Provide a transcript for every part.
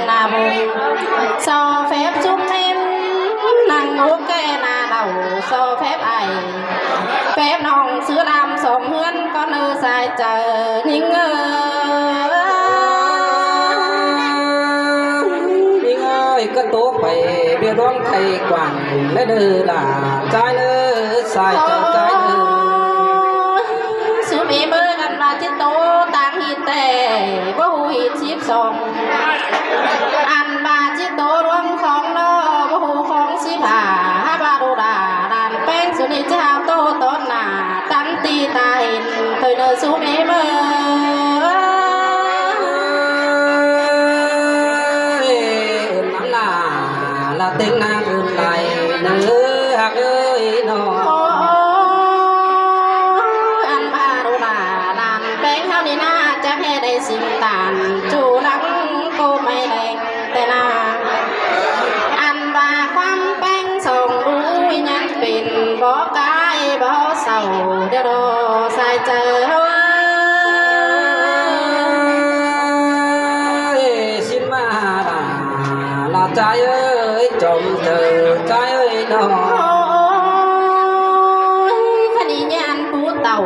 ໜ້າວົງ ຊໍແຟບຊຸມເຫັນ ນັ່ງໂອແກ່ໜ້າເຫຼົ່າ ຊໍແຟບອ້າຍ ແຟບນ້ອງ ຊື່ລາມສອງເຮືອນ ກ່ອນເອີສາຍໃຈຍິງເອີຍ ຍິງເອີຍ ກະໂຕໄປ ເບຍດວງໄຂ່ກວ້າງ ແລະເດີຫຼ້າ ຈາຍເລີຍ ສາຍເຈົ້າຈາຍເລີຍ ໂອ້ຍ ສຸມເອເບີກັນວ່າ ຈິໂຕຕ່າງຮີດແຕ່ ບໍ່ຮູ້ຮີດສິບສອງ ອັນວ່າຈິໂຕຫຼວງຂອງລໍ ບໍ່ຮູ້ຂອງສິບຫ້າ ຫາວ່າດູດາ ຫຼານແປ້ງສຸນິດຈະຫາໂຕຕອນໜ້າ ຕັນຕີຕາເຫັນ ເທີເນີສຸມເອເບີ ເອີ້ນນຳໜ້າ ລະເຕັງນາງອື່ນໄຫຼ ນາງເອີຍ ຮັກເອີຍນ້ອງ ໂອ້ຍ ອັນວ່າດູລາ ຫຼານແປ້ງເຮົານີ້ນາ ຈັກແຮ່ໄດ້ສິງຕານ ຈູ່ຫຼັງໂກໄມ້ແລງແຕ່ນາ ອັນວ່າຄວາມແປ້ງສອງດູ ຍັງເປັນບໍ່ກາຍບໍ່ເຊົາ ດຽວລໍສາຍໃຈເຮົາ ເອີຍ ຊິມາລາ ລາຈາຍເອີຍ ຈອມເຈີຈາຍເອີຍນ້ອງ ໂອ້ຍ ຄະນີຍານຜູ້ເຖົ້າ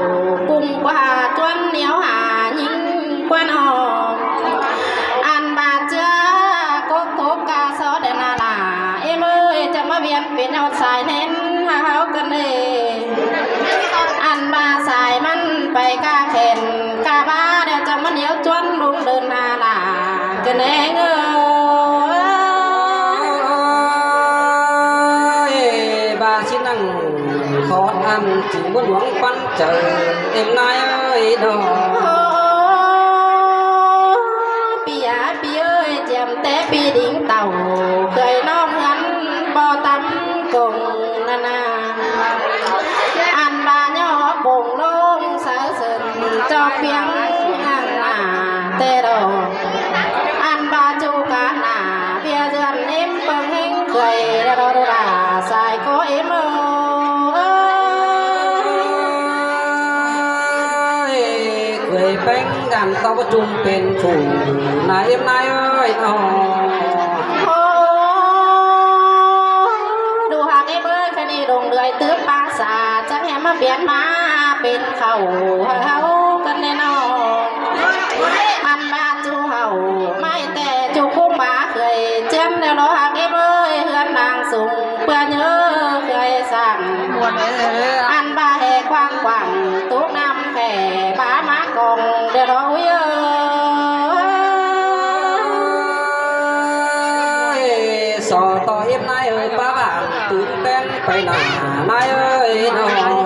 ກຸ້ມກວ່າຈວນໜຽວຫາ ຍິ່ງກວ່ານ້ອງ ອັນບາດເຈືອ ກົກທົກກາຊອດແດນນາລາ ເອເມີຍ ຈະມາວຽນເປັນຍອດສາຍແໜ້ນ ຫາເຮົາກັນເດ ອັນບາດສາຍມັນໄປກາແຂນກາບາ ແລ້ວຈະມາໜຽວຈວນລົງເດີນໜ້າລາ ກະແນງເອີຍ ບາດຊິນັ່ງຂອດອັນຈິງບົນຫວງປັນເຈີ ເອັມນາຍເອີຍນ້ອງ ໂອ້ ປີອາປີເອີຍ ຈຽມແຕ່ປີດິງເຕົ່າ ເຄີຍນ້ອງເຮືອນບໍ່ຕຳກົງນານາ ອັນວ່າຍໍບົງລົງສາເສີນ ຈອກປຽງນາງໜ້າແຕ່ດອກ ອັນວ່າຈູການໜ້າ ເບຍເຮືອນເອັມເບິ່ງເຮັງເຄີຍ ດາດອດາສາຍໂກເອັມເອີຍ ເຄີຍແປງກັນຕໍ່ປະຈຸມເປັນຄູ່ ນາຍເອັມນາຍເອີຍນ້ອງ ໂອ້ ດູຫາກເອັມເອີຍ ຄະນີລົງເລື່ອຍຕື່ມປາສາດ ຈັກແຮ່ມາປ່ຽນມາເປັນເຂົ້າ ໃຫ້ເຮົາກັນແນ່ນ້ອງ ອັນວ່າຈູເຮົາ ໄມ້ແຕ່ຈູຄູມາເຄີຍ ເຈື່ອນແລ້ວເນາະຫາກເອັມເອີຍ ເຮືອນນາງສູງ ເພື່ອເຍີເຄີຍສ້າງ ອັນວ່າແຫ່ກວ້າງໆ ຕຸກນ້ຳແຜ່ບາມາກອງ ດຽວເນາະອຸ້ຍເອີຍ ຊໍຕໍ່ເອັມນາຍເອີຍ ປາຫວ່າງຕື່ນເຕັ້ນ ໄປໜ້ານາຍເອີຍນ້ອງ ໂອ້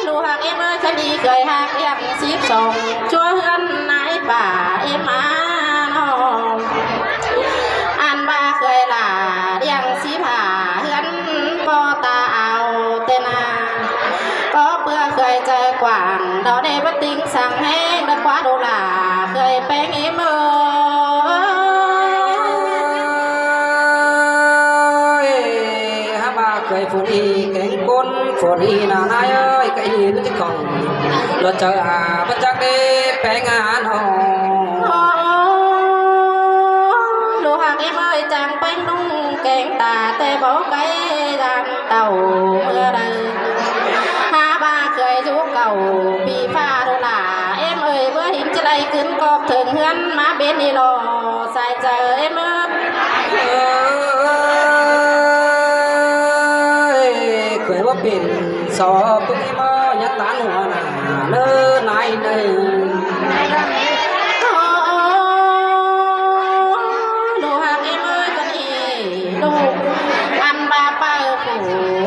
ລູກຮັກເອັມເອີຍ ຄະດີເຄີຍຮັກຢ່າງສິບສອງ ຊົ່ວເຮືອນນາຍປ່າເອັມມານ້ອງ ອັນວ່າເຄີຍຫຼ້າລ້ຽງສິບຫ້າ ເຮືອນພໍ່ຕາເອົາແຕ່ນາ ກໍເພື່ອເຄີຍໃຈກວ້າງ ດອກເດບະຕິງສັງແຮງ ດອກຄວາດູຫຼ້າ ເຄີຍແປງເອັມເອີຍ ຫາວ່າເຄີຍຝົນອີແກງກົ້ນ ຝົນອີໜ້ານາຍເອີຍ ກະອີມັນຈະຂອງ ລະເຈົ້າອາ ບໍ່ຈັກເດແປງຫານ້ອງ ລູກຮັກເອັມເອີຍ ຈັ່ງແປງນຸ່ງແກງຕາ ແຕ່ບໍ່ໄກຢ່າງເຕົ່າເມື່ອໃດ ຫາວ່າເຄີຍຢູ່ເກົ່າ ປີຟ້າໂດລາ ເອັມເອີຍ ເມື່ອຫິງຈະໄດ້ຂຶ້ນກອບເຖິງເຮືອນ ມາເປັນອີຫຼໍ່ ໃສ່ໃຈເອັມເອີຍ ເອີຍ ເຄີຍວ່າເປັນ ສອບປຶກອີໝໍຍັດຕານຫົວໜ້າເນີນາຍເນີ ໂອ້ ລູກຮັກເອເມີຍກະນີ້ ລູກອັນວ່າເປີຜູ້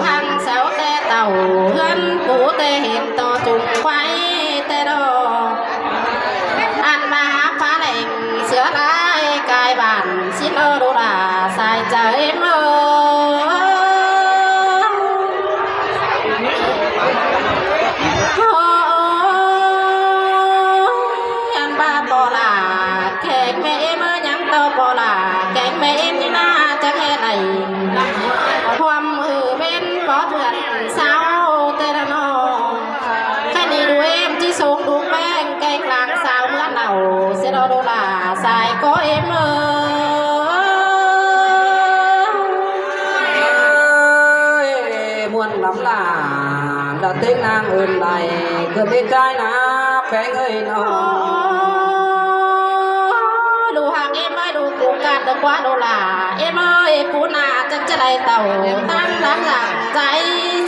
ຫັງເສົາແຕ່ເຕົ່າ ເຮືອນປູແຕ່ເຫັນຕໍ່ຈຸງໄຟແຕ່ດອກ ອັນມາຫາຟ້າແຫຼງເສືອລາຍກາຍບ້ານ ຊິໂນໂດລາສາຍໃຈເມີ ນາງເອີ້ນໄດ້ ເກີດໄດ້ຈ່າຍນາແປງເອີຍນ້ອງ. ລູກຮັກເອັມເອີຍ ລູກກູກັດດອກກວາໂດລາ ເອັມເອີຍ ປູໜ້າຈັກຈະໄດ້ເຕົ້າ ຕັ້ງຫຼັງຫຼັງໃຈ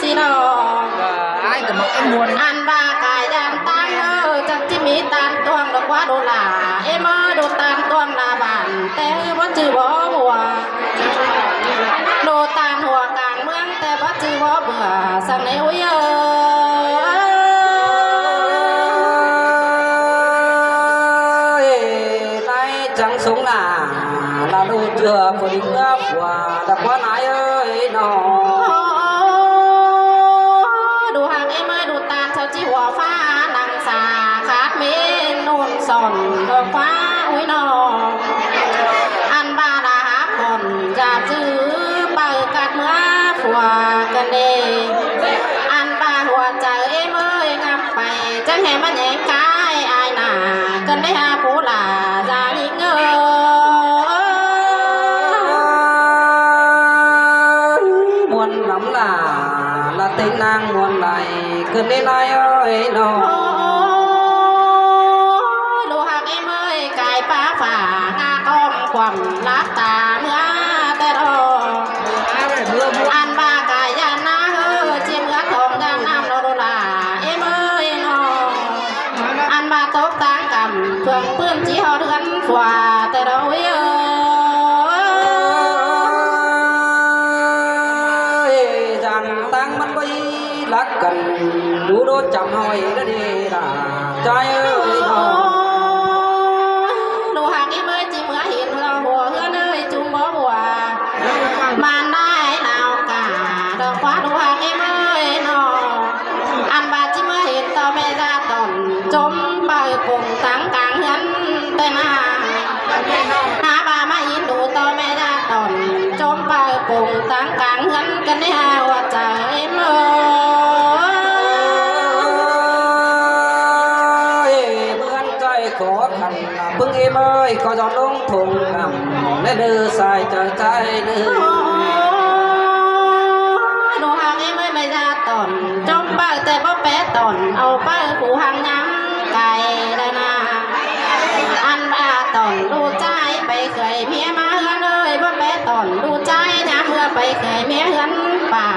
ຊິນ້ອງ. ເອີ ອ້າຍກໍມັກເອັມມ່ວນ ອັນວ່າກາຍານຕັ້ງເອີຍ ຈັກຈະມີຕານຕວງດອກກວາໂດລາ ເອັມເອີຍ ດູຕານຕວງໜ້າບ້ານ ແຕ່ບໍ່ຈື່ບໍ່ຫົວ ໂດຕານຫົວກາງເມືອງ ແຕ່ບໍ່ຈື່ບໍ່ເບື່ອ ສັງໃນອຸຍເອີຍ ໃນຈັງສົງໜ້າ ລະລູເຈື່ອຜູ້ດິງເມືອຜົວ ດອກວ່ານາຍເອີຍນ້ອງ. ດູຮັກເອັມເອີຍ ດູຕານເຊົາຈິຫົວຟ້າ ນັ່ງສາຂາດເມນນູນສອນ ດອກວ່າອຸຍນ້ອງ. ອັນວ່າລາຫາກອນ ຢາກຈື່ ເປີກັດເມືອຜົວກັນເດ ອັນວ່າຫົວໃຈເອັມເອີຍ ງາມໄປ ຈັ່ງໃຫ້ມາແຍງກາຍອາຍໜ້າກັນເດ ຫາຜູ້ຫຼ້າຢາຍິງເອີຍ. ມ່ວນນຳຫຼ້າ ລະເຕັງນາງມ່ວນໄດ້ ເກີດໄດ້ນາຍເອີຍນ້ອງ. ໂອ້ຍ ລູກຮັກເອັມເອີຍ ກາຍປາຟ້າ ງາກອມຄວາມ ຫຼັບຕາເມືອແຕ່ດອກ ອັນວ່າກາຍຍານນາເອີຍ ຈິເມືອທ້ອງຍານນ້ຳໂລໂດລາ ເອັມເອີຍນ້ອງ. ອັນວ່າຕົກຕາງກຳ ເຄື່ອງປືນຈິຮອດເຮືອນ ຟວາແຕ່ດອກເອີຍ ຈານຕັງມັນບໍ່ ລັກກັນ ດູໂດດຈຳຫ້ອຍເດີເດລາ ໃຈເອີຍນ້ອງ. ໂອ້ຍ ລູກຮັກເອັມເອີຍ ຈິເມືອເຫັນເຮືອຫົວເຮືອເນີຍ ຈຸມບໍ່ຫົວ ມານໄດ້ລາວກາ ດອກວ່າລູກຮັກເອັມເອີຍນ້ອງ. ອັນວ່າຈິເມືອເຫັນຕໍ່ແມ່ຍາຕອນ ຈົມເປີປົງຕັງກາງເຮືອນແຕ່ນາ ຫາວ່າມາອິນດູຕໍ່ແມ່ຍາຕອນ ຈົມເປີປົງຕັງກາງເຮືອນກັນແດ່ຫົວໃຈເອີຍ. ເມືອນໃຈຂໍຄັນ ເບິ່ງເອີຍ ກໍຈະລົງທົ່ງນຳ ແລະເດີສາຍເຈົ້າໃຈເດີ. ໂອ້ຍ ໜູຮັກເອີຍ ແມ່ຍາຕອນ ຈົມເປີແຕ່ບໍ່ແປຕອນ ເອົາເປີຜູ້ຫາງຍາມໄກແລະນາ. ອັນວ່າຕອນລູກຊາຍໄປເຄີຍເມຍມາເຮືອນເອີຍ ບໍ່ແປຕອນລູກຊາຍ ຍາມເມືອໄປເຄີຍເມຍເຮືອນປ່າ.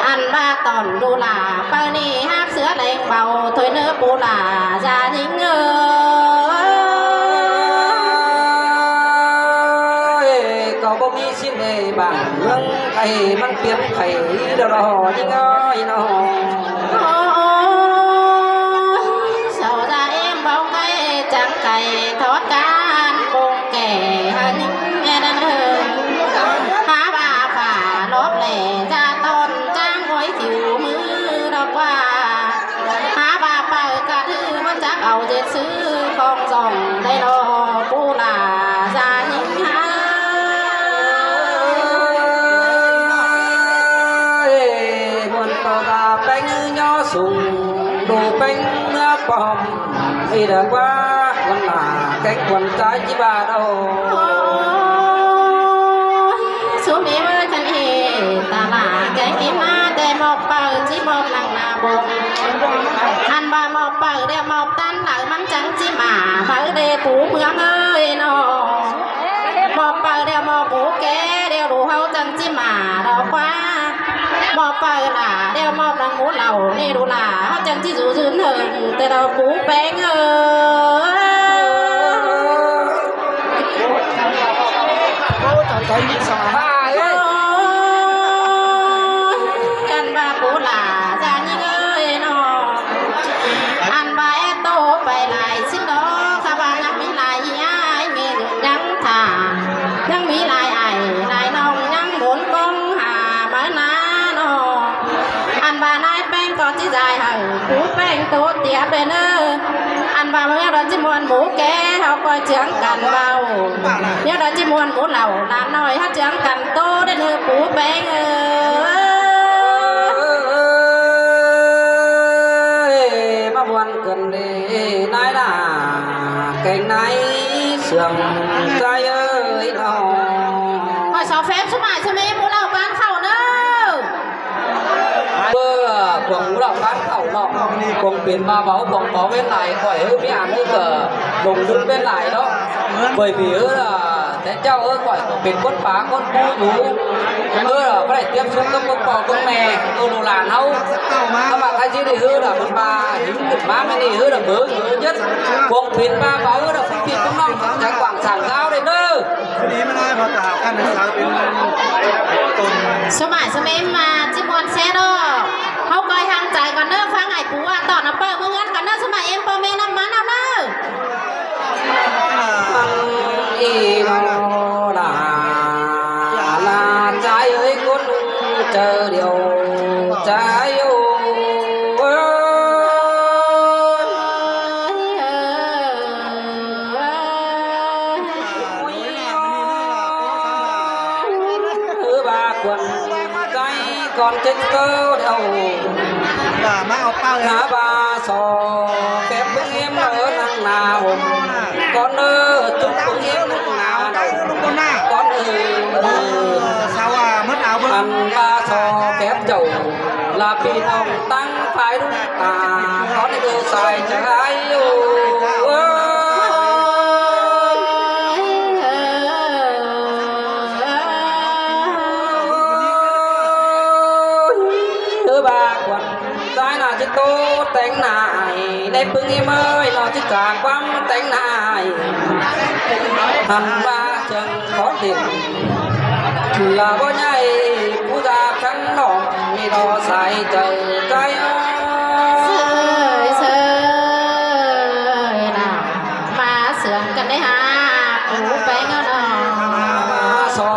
ອັນວ່າຕອນລູກຫຼ້າເປີນີ້ ຫາກເສືອແລງເບົາ ຖ້ວຍເນີປູຫຼ້າ ຢາຍິງເອີຍ. ກໍບໍ່ມີຊິເນບາງເມືອງໄທ ມັນປ່ຽນໄປດອກ ຍິງເອີຍນ້ອງ. ໂອ້ຍ ເຊົາຈະເອັມເບົາໄກ ຈັງໄກທອດການປົງແກ່ ຫາຍິງແມ່ນັ້ນເອີຍ. ຫາວ່າຝາລອບແຫຼ ຈາຕອນຈ້າງຫ້ອຍຜິວມືດອກວ່າ ຫາວ່າເປີກະຖື ມັນຈັກເອົາເຈັດຊື່ຂອງສອງໄດ້ລອ ປູຫຼ້າຊາຍິງຫາ. ເອີຍ ມ່ວນເປີກະແປງຍໍສູງ ດູແປງເມືອປ້ອມ ອີດາກວ່າວັນໜ້າແກງຄວັນຈາຍຈິບາດອກ. ໂອ້ຍ ສຸມເອີຍ ຄັນເອຕະຫຼາແກງກິນມາ ແຕ່ໝອກເປີຈິໝອກນັງໜ້າບົກ. ອັນວ່າໝອກເປີແລ້ວໝອກຕັນຫຼາຍ ມັນຈັ່ງຈິມາເປີເດປູເມືອງເອີຍນ້ອງ. ໝອກເປີແລ້ວໝອກໝູແກ່ ແລ້ວດູເຮົາຈັ່ງຈິມາດອກວ່າ ໝອກເປີຫຼ້າ ແລ້ວໝອກໜັງໝູເຫຼົ່າ ນີ້ດູຫຼ້າ ເຮົາຈັ່ງຊິຢູ່ຍືນເຖິງ ແຕ່ລະປູແປງເອີຍ. ໂອ້ ເຈົ້າໃຈມີສາຫາເອີຍ. ໂອ້ຍ ອັນວ່າປູຫຼ້າຊາຍິງເອີຍນ້ອງ ອັນວ່າແອໂຕໄປຫຼາຍຊິນດອກ ຄະວ່າຍັງມີຫຼາຍເຮຍເມນຍັງຖ້າ ຍັງມີຫຼາຍອ້າຍຫຼາຍນ້ອງ ຍັງໝູນກົງຫາມານານ້ອງ. ອັນວ່ານາຍແປງກໍຊິຢາຍໃຫ້ປູແປງໂຕຕຽບເດີ. ອັນວ່າເມື່ອໃດຈິມ່ວນໝູແກ່ ເຮົາກໍຈຽງກັນເວົ້າ ແນວໃດຈິມ່ວນໝູເລົ່າ ຫຼານນ້ອຍເຮົາຈຽງກັນໂຕເດີ ປູແປງເອີຍ. ມາມ່ວນກັນເດີນາຍນາ ແກງໃນເຊື່ອງໃຈເອີຍນ້ອງ. ຂໍສາວແຟນສະໝາຍສະເມໝູເລົ່າການເຂົ້າເດີ. ເບີບ ຂອງເຫຼົ່າບ້ານເຂົາເນາະ ຄົງເປັນມາເບົາຂອງເຂົາເປັນຫຼາຍ ຂ້ອຍເອີຍ ມີອັນເອີຍ ກໍຫຼົງລືມເປັນຫຼາຍເນາະ ຂ້ອຍມີເອີຍ ແຕ່ເຈົ້າເອີຍ ຂ້ອຍກໍເປັນຄົນປ່າຄົນປູຢູ່ ເອີຍ ບໍ່ໄດ້ຕຽມຊຸມກັບພວກພໍ່ພວກແມ່ ເອີຍ ລູກຫຼານເຮົາ ເຮົາວ່າໃຜຊິໄດ້ເຮີລະ ມັນວ່າຫຶງຂຶ້ນມາ ມັນນີ້ເຮີລະເບີເຮີເຢັດ ຄົງເປັນມາເບົາເຮີລະ ພີ່ນ້ອງຈາກກວ້າງສາງລາວເດີ. ດີມາໄດ້ພາສາຂັ້ນສາວເປັນຕົ້ນ ສະໝາຍສະເໝມາຈິມ່ວນແຊເນາະ ເຮົາກໍໃຫ້ຮັງໃຈກ່ອນເດີ ຟັງອ້າຍປູວ່າຕອນນຳເປີເມືອເຮືອນກ່ອນເດີ ສະໝາຍເອັມພໍ່ແມ່ນຳມານຳເດີ ເອີ ເອີ ລາ ລາ ໃຈເອີຍ ຄົນເຈີດຽວ ໃຈໂອ ເອີ ເອີ ບາກວນໃຈກ່ອນເຈັດໂຕເດາ ມາເອົາເປົ້າ ນາບາຊອແກັບເບິ່ງເອັມເອີ ນັ່ງໜ້າຫົ່ມ ກ່ອນເດີ ຈຸກເບິ່ງເອັມນັ່ງໜ້າເດາ ກ່ອນເອີ ເອີ ສາວາ ມັນເອົາເບິ່ງ ອັນບາຊອແກັບເຈົ້າ ລາພີ່ນ້ອງຕັ້ງຝ່າຍລຸງຕາ ຂໍໃຫ້ເດີສາຍໃຈໂອ ເອີ ບາກວັນ ສາຍໜ້າຊິໂຕແຕ່ງໜ້າໃຫ້ ໃນປຶງອີເມີຍ ນອກຊິຈາກຄວາມແຕ່ງໜ້າໃຫ້ ຫັ້ນວ່າເຊິ່ງຂໍເດັ່ນ ລາບໍ່ໃຫຍ່ຜູ້ດາຄັນນ້ອງ ມີລໍສາຍເຈົ້າໃຈ ເຊີຍ ເຊີຍນະ ມາເຊື່ອງກັນໄດ້ຫາ ປູແປງເອົານ້ອງ ມາຊອ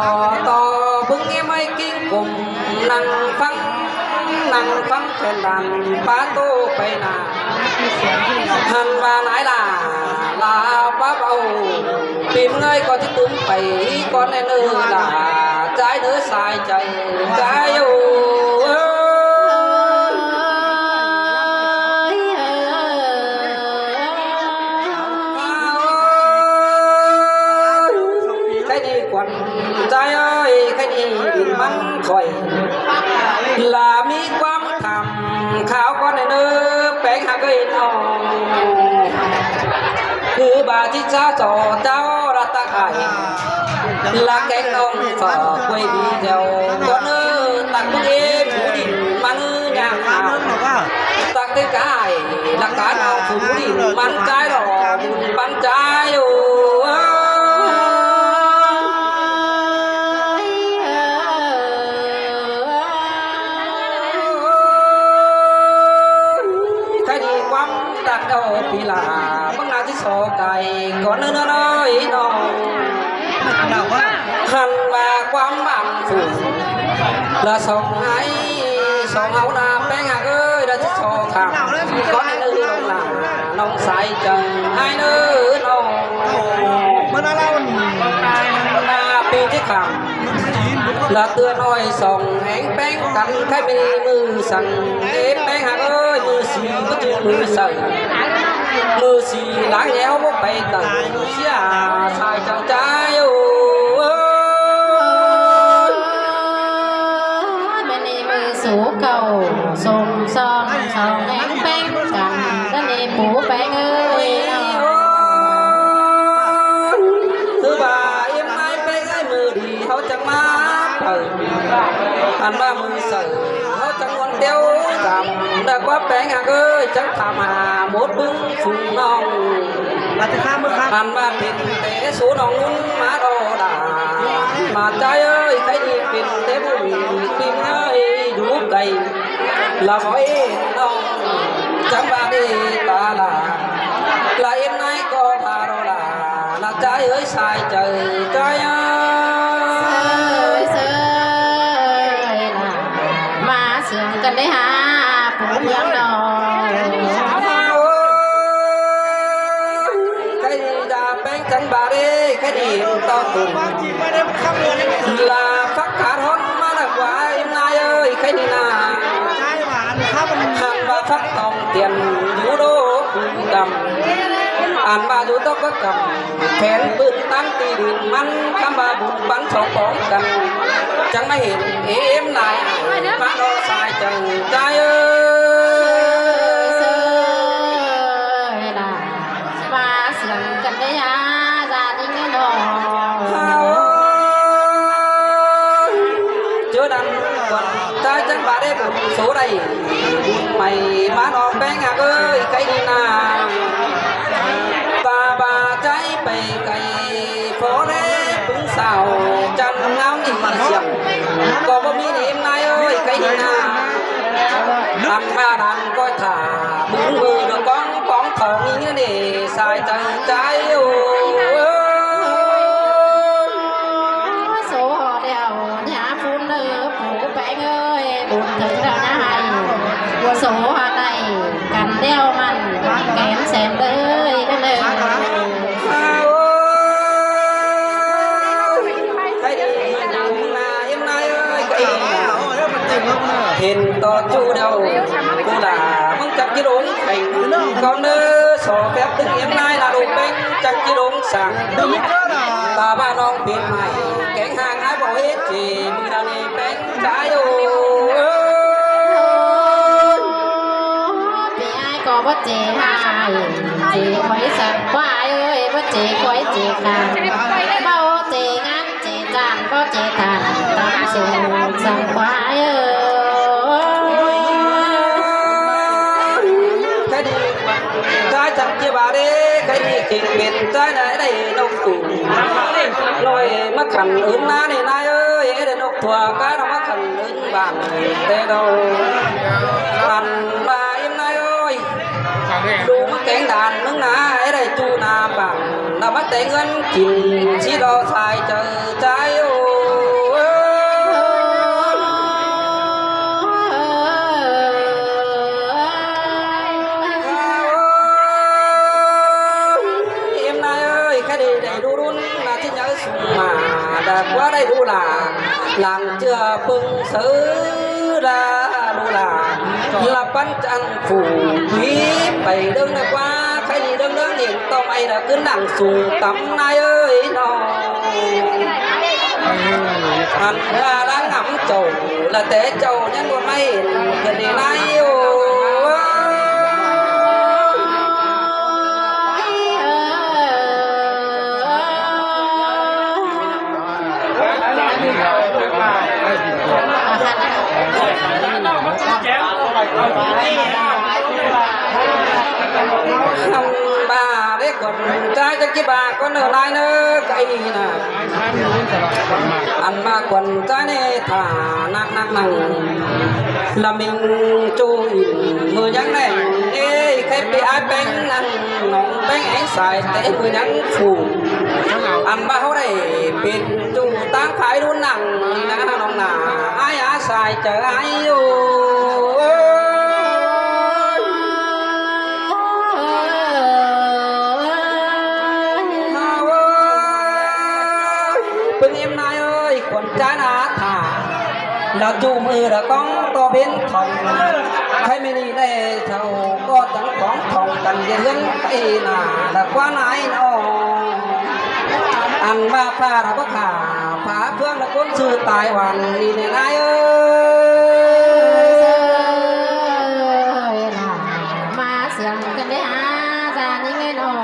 ຕໍ່ເບິ່ງອີເມີຍກິ້ງກົມ ນັ່ງຟັງ ນັ່ງຟັງແຜ່ນບ້ານປາໂຕໄປໜ້າ ຫັ້ນວ່ານາຍຫຼ້າ ລາປາເບົາ ປີເມື່ອຍກໍຈະຕຸ້ມໄປກ່ອນແນ່ເນີລາ ຈາຍເດີສາຍໃຈ ຈາຍໂອ ເອີຍ ໃຄດີກວ່າ ໃຈເອີຍ ໃຄດີມັນຂ້ອຍ ລາມີຄວາມທຳຂາວກ່ອນເນີ ແປງຫາກເອີຍນ້ອງ ຄືບາຈິດຊາຈອເຈົ້າລະຕະໄອ ລະແກງນ້ອງຝາກໄວ້ດີແລ້ວ ກ່ອນເນີ ຕັກເບິ່ງເອງຜູ້ດິນມັນຍາກຫາວ ຕັກແຕ່ກາຍ ລະການເອົາຜູ້ດິນມັນຈ່າຍດອກບຸນປັນຈ່າຍໂອ ໃຄດີຄວາມຕັກເອົາປີລາ ບັງນາຊິຊອກໄກ່ ກ່ອນເນີນ້ອຍນ້ອງ ຫັ້ນວ່າຄວາມຫວັງສູງ ລະສອງໄອ ສອງເຮົານາແປ້ງຫາກເອີຍ ລະຊິຊອກຂ້າມ ກ່ອນເນີນ້ອງລາ ນ້ອງສາຍເຈົ້າ ອ້າຍເນີນ້ອງ ເມື່ອລາວ ນາປີທີ່ຂ້າມ ລະເຕືອນອ້ອຍສອງແຫງແປ້ງກັນ ໃຄມີມືສັ່ງ ເອແປ້ງຫາກເອີຍ ມືສີບໍ່ຖືກມືໃສ່ ມືສີຫຼາຍແລ້ວບໍ່ໄປເຕີ ເສຍສາຍເຈົ້າໃຈໂອ ແມ່ນນີ້ມືສູເກົ່າ ສົມຊ້ອນສອງແຫ່ງແປ້ງກັນ ແມ່ນນີ້ປູແປ້ງເອີຍ ຄືວ່າເອັມນາຍແປ້ງເອີຍ ມື້ດີເຮົາຈະມາເປີດ ອັນວ່າມື້ເຊົ້າ ເຮົາຈະມ່ວນແຕ່ວຈຳ ແລ້ວກໍແປ້ງຫາກເອີຍ ຈັກຖາມຫາໝົດເບິ່ງສູ່ນ້ອງ ອັນວ່າເປັນແຕ່ສູ່ນ້ອງນຸ່ນມາດອດາ ມາໃຈເອີຍ ໃຄດີເປັນແຕ່ບຸນປີເມື່ອຍຢູ່ໄກ ລະບໍ່ເຫັນນ້ອງ ຈັງວ່າເດຕາລາ ລະເອັມນາຍກໍພາໂລລາ ລະໃຈເອີຍ ສາຍໃຈ ໃຈ ເຊີຍ ເຊີຍລະ ມາເຊື່ອງກັນໄດ້ຫາ ຜູ້ເມືອງດອກ ໂອ້ຍ ໃຄດີດາແປ້ງຈັນບາເດ້ ໃຄດີຕໍ່ຕຸນ ລາຟັກກາດຮ້ອນມາລະກວ່າ ເອັມນາຍເອີຍ ໃຄດີນາ ຄັນວ່າຟັກຕອງ ຕຽນຢູ່ໂດຄຸນກຳ ອັນວ່າຢູ່ຕົກກະກຳ ແຜນບຶດຕັ້ງຕີດິນມັນ ຄຳວ່າບຸນປັນສອງປອງກັນ ຈັ່ງມາເຫັນເອມນາຍ ມາດອກສາຍຈັງໃຈເອີຍ ວ່າໄດ້ບຸນໂສໄດ້ບຸນໃໝ່ມານ້ອງແປ້ງເອີຍ ໄກດີນາ ຕາບາໃຈໄປໄກ ພໍແລປຶງສາວຈັນງາມດີສຽງ ກໍບໍ່ມີເນມນາຍເອີຍ ໄກດີນາ ອັນມານັ້ນກໍຖ້າ ບຸນມືດອກກອງກອງທອງນີ້ເນ ສາຍໃຈໃຈໂອ. ໂສຮອດແລ້ວຍາພຸ້ນເດີ ປູແປ້ງເອີຍ ບຸນເຖິງແລ້ວນາໃຫ້ ໂສຮອດໄດ້ກັນແລ້ວມັນ ແກນແສນເດີຍເດີ. ເຫັນຕໍ່ຈູດຽວ ກູຫຼາ ມຶງຈັກກິໂລໄປກ່ອນເດີ ສອແປັບຕຶງເອັມນາຍລະໂດແປ້ງຈັກກິໂລສັງ ຕາບ້ານນ້ອງເປັນໃໝ່ ແກງຫາງຫາບໍ່ເຮັດເຈ ມື້ດາວນີ້ແປ້ງຈາຍໂອ. ເປັນອ້າຍກໍບໍ່ເຈຫາຍ ເຈຄອຍສັກຄວາຍເອີຍ ບໍ່ເຈຄອຍເຈຂາຍ ບໍ່ເຈງານ ເຈຈານບໍ່ເຈທານ ຕຳສູງສັງຄວາຍເອີຍ. ຄະດີຈາຍຈັກເຈບາເດ້ ຄະດີເກັ່ງເປັນຈາຍໄດ້ ໄດ້ນົກຕູນ້ອຍມາຂັນອື່ນນານີ້ນາຍເອີຍ ໄດ້ນົກທົ່ວການມາຂັນອື່ນບ້ານແຕ່ເກົ່າ ອັນວ່າອີນາຍເອີຍ ດູມາແກງດານເມືອງນາ ໃຫ້ໄດ້ຈູໜ້າບ້ານ ນຳມາແຕ່ເງິນກິນ ຊິລໍສາຍເຈີໃຈໂອ. ເອັມນາຍເອີຍ ຄະດີໄດ້ດູລຸນນາທີ່ຍາວສູງມາ ດາກວ່າໄດ້ດູຫຼາ ຫຼັງເຈື່ອເບິ່ງເສີລາລູລາ ລະປັນຈັນ ຜູ້ດີໄປເດີນກວ່າ ໃຄດີເດີນເດີນເຫັນຕ້ອງໄອລະຂຶ້ນດັງສູງຕຳນາຍເອີຍນ້ອງ ອັນວ່າລະນຳເຈົ້າ ລະແຕ່ເຈົ້າຍັງບໍ່ໄດ້ເຫັນເພິ່ນນີ້ນາຍໂອ. ທຳບາເດ້ ກວນຈ່າຍຈັກກິບາດ ກວນເນີນາຍເນີ ໄກນະ ອັນມາກວນຈ່າຍໃນຖານະນັກນັ່ງ ລະມິງຈູອິນ ມື້ຍັງແນງເອ ໃຄປີອາຍແປ້ງນັ້ນ ນ້ອງແປ້ງແອງສາຍແຕ່ມື້ຍັງຟູ ອັນວ່າເຮົາໄດ້ເປັນຈູຕາງຝ່າຍລຸນນັ່ງນີ້ນະ ນ້ອງໜ້າ ອາຍອາສາຍຈະອາຍໂອ. ເບິ່ງເອັມນາຍເອີຍ ຂວັນຈານາຖາ ລະຈູມືລະກອງຕໍ່ເບັນທອງ ໃຄແມ່ນີ້ແລເຈົ້າກໍຈັ່ງຂອງທອງກັນເຮັດເຮືອນໄປໜ້າລະກວ່ານາຍນ້ອງ ອັນວ່າຟ້າລະບໍ່ຂ້າ ຟ້າເຟືອງລະຄົນຊື່ຕາຍຫວັນນີ້ແນ່ນາຍເອີຍ ມາສຽງກັນເດ້ອາຈານນີ້ແນ່ນອນ.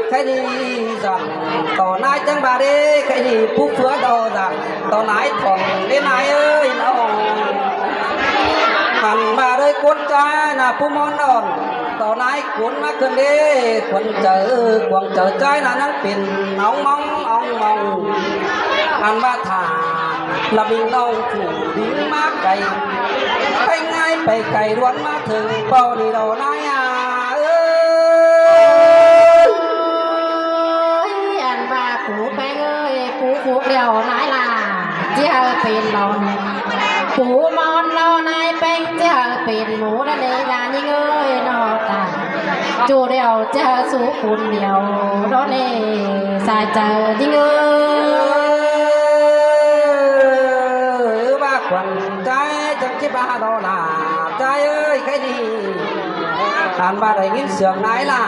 ໃຄດີສັນຕໍ່ນາຍຈັງບາເດ້ ໃຄດີຜູ້ເຟືອດອສັນຕໍ່ນາຍຂອງເດ້ນາຍເອີຍນ້ອງ ອັນມາເລີຍກົນຈານະຜູ້ມອນອ່ອນຕໍ່ນາຍ ຄົນມາເກີນເດ້ ຄົນເຈີ ຄວາມເຈີໃຈນະ ຍັງເປັນອອງມອງອອງມອງ ອັນວ່າຖ້າລະບິນນ້ອງຜູ້ບິນມາໄກ ໄປງ່າຍໄປໄກ ດວນມາເຖິງເປົ້ານີ້ດອກນາຍອາເອີຍ. ອັນວ່າປູແປ້ງເອີຍ ປູຄຸກແລ້ວນາຍຫຼ້າ ຊິໃຫ້ເປັນຫຼອນ ປູມອນລອນາຍແປ້ງ ຈະເປັນໝູນະເນລາຍິງເອີຍ ນອກຕາ ຈູດຽວຈະສູປູນດຽວ ດອເນ ສາຍໃຈຍິງເອີຍ ວ່າຂວັນໃຈ ຈັກຊິບາດອລາ ໃຈເອີຍ ໃຄດີ ອັນວ່າໄດ້ຍິນສຽງນາຍຫຼ້າ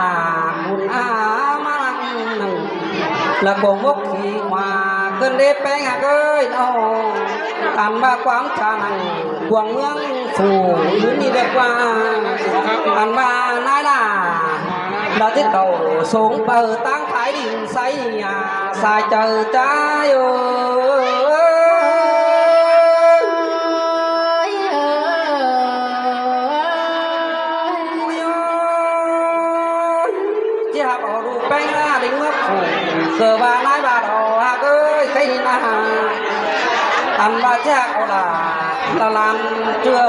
ບຸນອາມານັ່ງ ລະກົງມົກຂີ່ມາ ເກີນເດແປ້ງຫາກເອີຍນ້ອງ ອັນວ່າຄວາມຊານັງກວາງເມືອງສູງ ຢູ່ນີ້ເດີກວ່າ ອັນວ່ານາຍຫຼ້າ ລະເຈັດເກົ້າ ສົງເປີດຕັ້ງຂາຍດິນໄຊຍາ ສາຍເຈົ້າຈາຍເອີຍ ຊິຮັບເອົາລູກແປ້ງໜ້າດິງເມືອຜູ ເກີດວ່ານາຍບ້ານເອົາຮັກເອີຍ ໃຄດີນາ ອັນວ່າຊິຮັກເອົາຫຼ້າ ລະຫຼານເຈື່ອ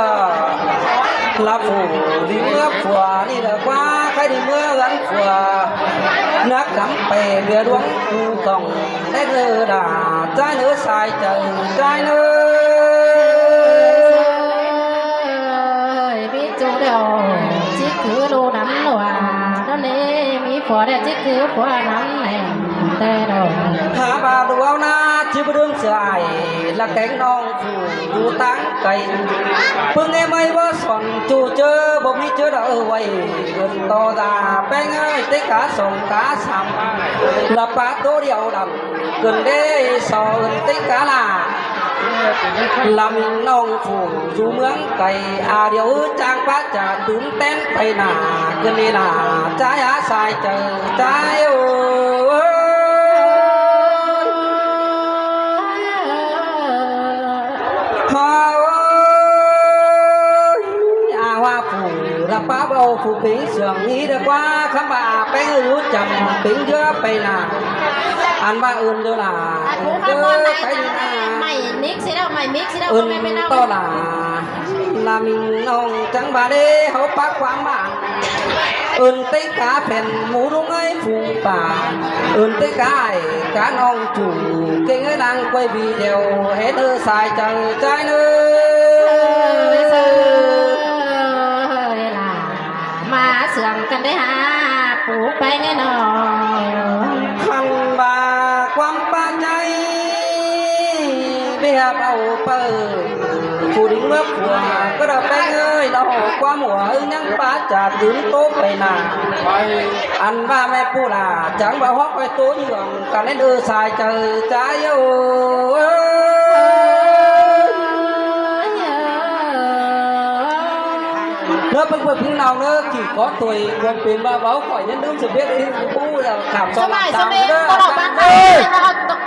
ລະຜູດິງເມືອຜົວ ນີ້ແຫຼະກວ່າ ໃຄດີເມືອເຮືອນຜົວ ນັກກຳໄປເຮືອຫຼວງປູ່ກອງ ແລະເດີດາ ຈາຍເນີ ສາຍເຈົ້າຈາຍເນີ. ມີຈູດຽວ ຈິກຄືລູກນຳຫຼວງ ນັ້ນເອ ມີຜົວແລ້ວຈິກຄືຜົວນຳແມ່ນແຕ່ດອກ ຫາບາດວນາ ຈິບດຶງເສືອອ້າຍ ລະແກງນ້ອງຜູ້ຢູ່ຕ່າງໄກ ປຶງແອໄມ້ບໍ່ສອນຈູເຈີ ບໍ່ມີເຈີດອກເອີໄວ້ ເອີ້ນຕໍ່ຕາແປ້ງເອີຍ ເຕະກາສອງກາສາມ ລະປາໂຕດຽວດຳ ເກີນເດຊອເອີ້ນຕິກາລາ ລຳນ້ອງຜູ້ຢູ່ເມືອງໄກ ອາດຽວຈ້າງປະຈາຕື່ນແຕ່ນໄປໜ້າ ເກີນເດລາ ຈາຍອາສາຍເຈົ້າຈາຍໂອຍ ຮາໂອຍ ອາວ່າຜູ້ລະປາເບົາຜູ້ເປັງສຽງນີ້ດຽກວ່າ ຄຳວ່າແປ້ງຢູ່ຈຳເປັນເທື່ອໄປໜ້າ ອັນວ່າເອີ້ນເດີລາ ເອີ້ນເດີໄປໜ້າ ໄມ້ມິກຊິເດີ ໄມ້ມິກຊິເດີ ເອີ້ນຕໍ່ລາ ລາມິງນ້ອງຈັງບາເດ ເຮົາປາກຄວາມມາ ເອີ້ນເຕະກາແຜ່ນໝູລຸງເອີຍຝູງປ່າ ເອີ້ນເຕະກາອ້າຍການ້ອງຈູ່ ເກັ່ງເອີຍນາງກ້ວຍບີດຽວ ເຮັດເອີສາຍເຈົ້າຈາຍເນີ ມາເຊື່ອມກັນໄດ້ຫາປູໄປແນ່ນອນ ຄັນວ່າຄວາມປາໃຈ ໄປຫາເອົາເປີ ຜູ້ດິງເມືອຜົວ ກໍດອກແປ້ງເອີຍ ລະຫອກຄວາມຫົວ ອຶງຍັງປາຈາດຕື່ນໂຕໄປໜ້າ ໄປ ອັນວ່າແມ່ປູຫຼ້າ ຈັງວ່າຮອກໄປໂຕເຍືອງ ກະແມ່ນເອີສາຍເຈົ້າຈາຍໂອຍ ເດີເພິ່ນເພິ່ນພີ່ນ້ອງເດີ ທີ່ຂໍໂທດຄວາມເປັນວ່າເວົ້າຂ້ອຍຍັງລືມສະເບັດທີ່ປູແລ້ວ ຂ້າມສອງສາມເດີ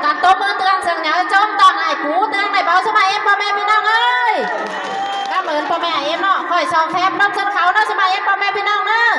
ການຕົບມືເຕືອນສຽງຫຍັງຈົ່ມຕ້ອງໃຫ້ປູເຕືອນໃຫ້ເບົາສະບາຍເອັມພໍ່ແມ່ພີ່ນ້ອງເອີຍ ກຳເອີນພໍ່ແມ່ເອັມເນາະ ຂ້ອຍຊອກແຟບນົບຊົນເຂົາເນາະ ສະບາຍເອັມພໍ່ແມ່ພີ່ນ້ອງເດີ.